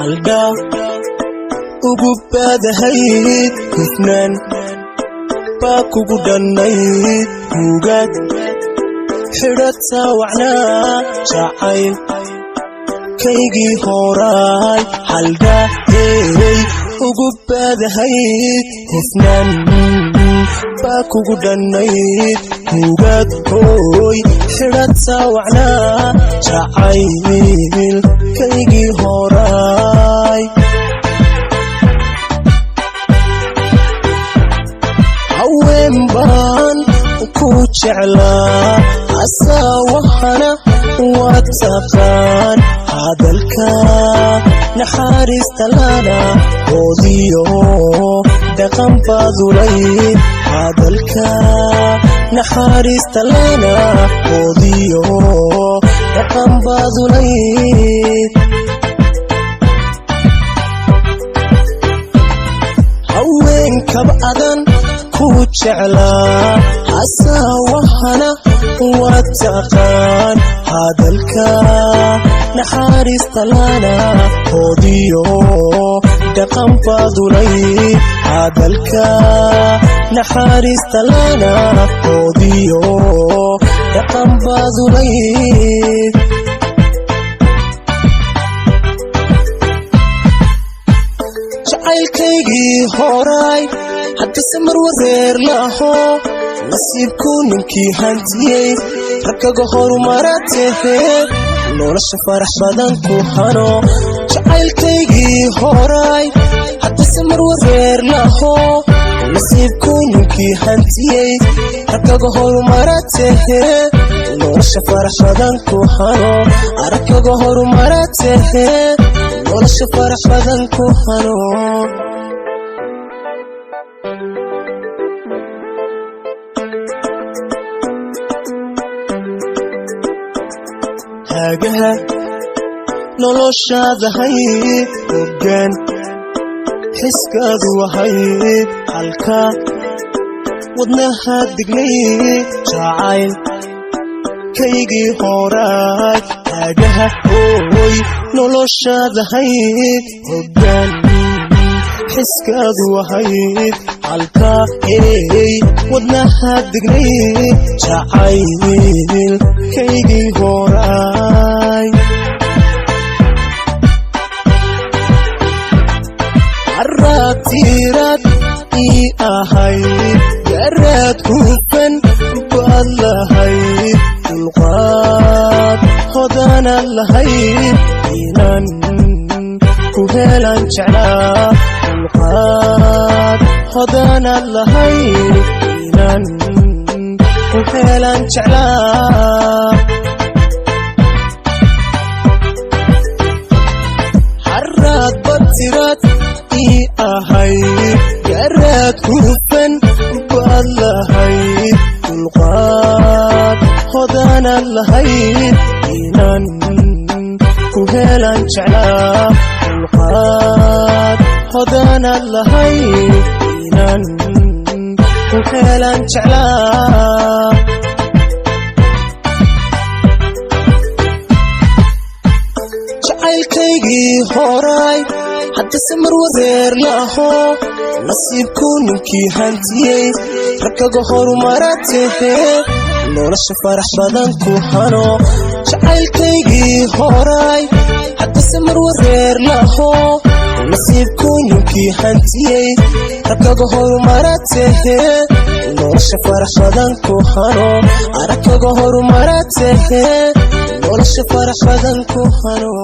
Haldha ugu baadahayd, hufnaan baa kugu dhannayd, hugaad xidhataa wacnaa, jacayl kaygii horaay. Haldha hey ugu baadahayd, hufnaan baa kugu dhannayd, hugaad hooy xidhataa wacnaa, jacayl kaygii horaay. Haween baan ku jeclaa, asaawahana waa taqaan, hadalka naxariista lana oodiyo dhaqan baadulayd, hadalka naxariista lana oodiyo dhaqan baadulayd. Haweenkaba adan ku jeclaa, hasaawahana waa taqaan, hadalka naxariista lana hoodiyo dhaqan baadulayd, hadalka naxariista lana hoodiyo dhaqan baadulayd. Jacaylkaygii horaay, haddase mar wareer laho, nasiibku ninkii hantiyey, ragkaga horumara tahee, nolosha farax badan ku hano. Jacaylkaygii horaay, haddase mar wareer laho, nasiibku ninkii hantiyey, ragkaga horumara tahee, nolosha farax badan ku hano, aragkaga horumara tahee, nolosha farax badan ku hano. Haagaha noloshaadahayd, hoggaan xiskaadu ahayd, halka wadnaha degnayd, jacayl kaygii horaay. Haagaha ooy noloshaadahayd, hoggaan xiskaadu ahayd, halka hey wadnaha degnayd, jacayl kaygii horaay. Arraatiiraad ii ahayd, garaad hufan baad lahayd, dulqaad hodanaad lahayd, inaan ku helaan jeclaa, dulqaad hodanaad lahayd, inaan ku helaan jeclaa. Xaraad badtiraad ii ahayd, garaad hufan baad lahayd, dulqaad hodanaad lahayd, inaan ku helaan jeclaa, dulqaad hodanaad lahayd, inaan ku helaan jeclaa. Jacaylkaygii horaay, haddase mar wareer laho, nasiibku ninkii hantiyey, ragkaga horumara tahee, nolosha farax badan ku hano. Jacaylkaygii horaay, haddase mar wareer laho, nasiibku ninkii hantiyey, ragkaga horumara tahee, nolosha farax badan ku hano, aragkaga horumara tahee, nolosha farax badan ku hano.